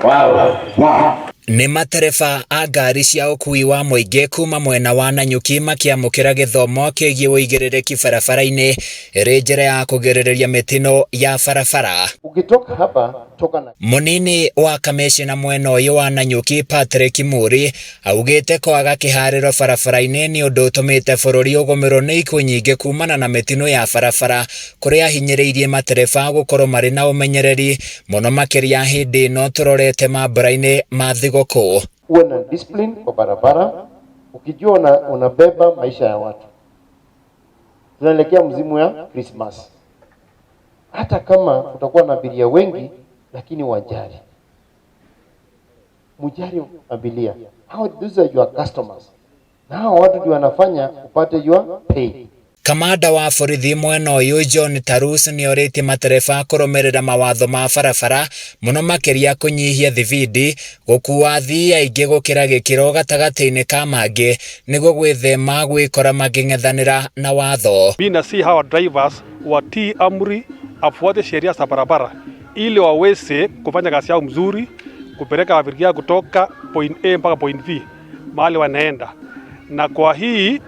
Wow. Wow. Nĩ matereba a ngari cia ũkuui wa mũingĩ kuma mwena wa Nanyuki makĩamũkĩra gĩthomo kĩgiĩ ũigĩrĩrĩki barabara-inĩ ĩrĩ njĩra ya kũgirĩrĩria mĩtino ya barabara. Ukitoka hapa toka na Mũnini wa kamĩcina mwena ũyũ wa Nanyuki Patrick Muri augĩte kwaga kĩharĩro barabara-inĩ nĩ ũndũ ũtũmĩte bũrũri ũgũmĩrwo nĩ ikuũ nyingĩ kumana na mĩtino ya barabara kũrĩa ahinyĩrĩirie matereba gũkorwo marĩ na ũmenyereri mũno makĩria hĩndĩ ĩno tũrorete mambura-inĩ ma thigũkũ. Uwe na discipline kwa barabara, ukijua unabeba maisha ya watu. Tunaelekea msimu ya Christmas. Hata kama kutakuwa na abiria wengi, lakini wajali, mujali abiria. Hao, these are your customers. Na hao watu ndio wanafanya upate your pay. Kamanda wa borithi mwena ũyũ John Tarus nĩorĩtie matereba kũrũmĩrĩra mawatho ma barabara mũno makĩria kũnyihia thibindi, gũkua athii aingĩ gũkĩra gĩkĩro gatagatĩ-inĩ ka mangĩ nĩguo gwĩthema gwĩkora makĩng'ethanĩra na watho. Mimi nasihi hawa drivers watii amri, afuate sheria za barabara ili waweze kufanya kazi yao mzuri, kupeleka abiria kutoka point A mpaka point B mahali wanaenda. Na kwa hii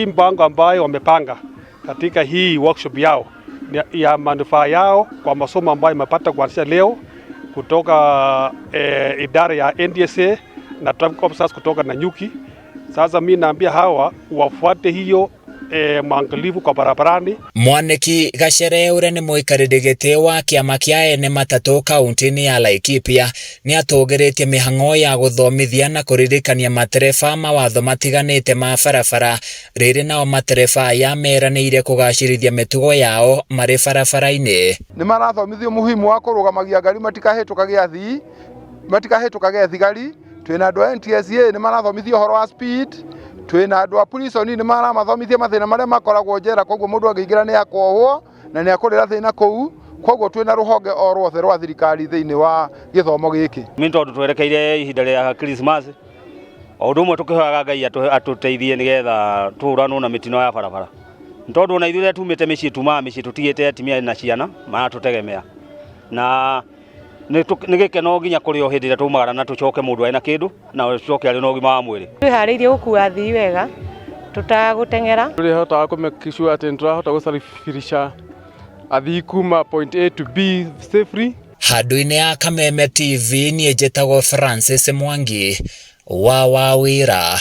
mpango ambayo wamepanga katika hii workshop yao ni ya manufaa yao kwa masomo ambayo imepata kuanzia leo kutoka idara ya NTSA na traffic officers kutoka Nanyuki. Sasa mimi naambia hawa wafuate hiyo mwangalifu kwa barabarani. Mwaniki Gacere ũrĩa nĩ mũikarĩri gĩtĩ wa kĩama kĩa ene matatũ kaunti-inĩ ya Laikipia nĩ atũgĩrĩtie mĩhang'o ya gũthomithia na kũririkania matereba mawatho matiganĩte ma barabara rĩrĩ nao matereba aya meranĩire kũgacĩrithia mĩtugo yao marĩ barabara-inĩ. Nĩ marathomithio muhimu wa kũrũgamagia ngari matikahĩtũkage athii, matikahĩtũkage thigari. Twĩna andũ a NTSA nĩ marathomithio ũhoro wa speed, twĩna andũ a prison nĩ maramathomithia mathĩna marĩa makoragwo njera, koguo mũndũ angĩingĩra nĩ akohwo na nĩ akũrĩra thĩna kũu. Koguo twĩna rũhonge o rwothe rwa thirikari thĩinĩ wa gĩthomo gĩkĩ. Mimi tondũ twerekeire ihinda rĩa Christmas, o ũndũ ũmwe tũkĩhoyaga Ngai atũteithie nĩgetha tũhũranwo na mĩtino ya barabara, nĩ tondũ ona ithuĩ rĩrĩa tumĩte mĩciĩ, tumaga mĩciĩ tũtigĩte atumia na ciana maratũtegemea, na nĩ gĩkeno nginya kũrĩ o hĩndĩ ĩrĩa twaumagara na tũcoke mũndũ arĩ na kĩndũ na ũcoke arĩ na ũgima wa mwĩrĩ. Twĩharĩirie gũkua athii wega tũtagũteng'era. Tũrĩhotaga kũ make sure atĩ nĩ tũrahota gũsafirisha athii kuma point A to B safely. Handũ-inĩ ya Kameme TV niĩ njĩtagwo Francis Mwangi wa Wawĩra.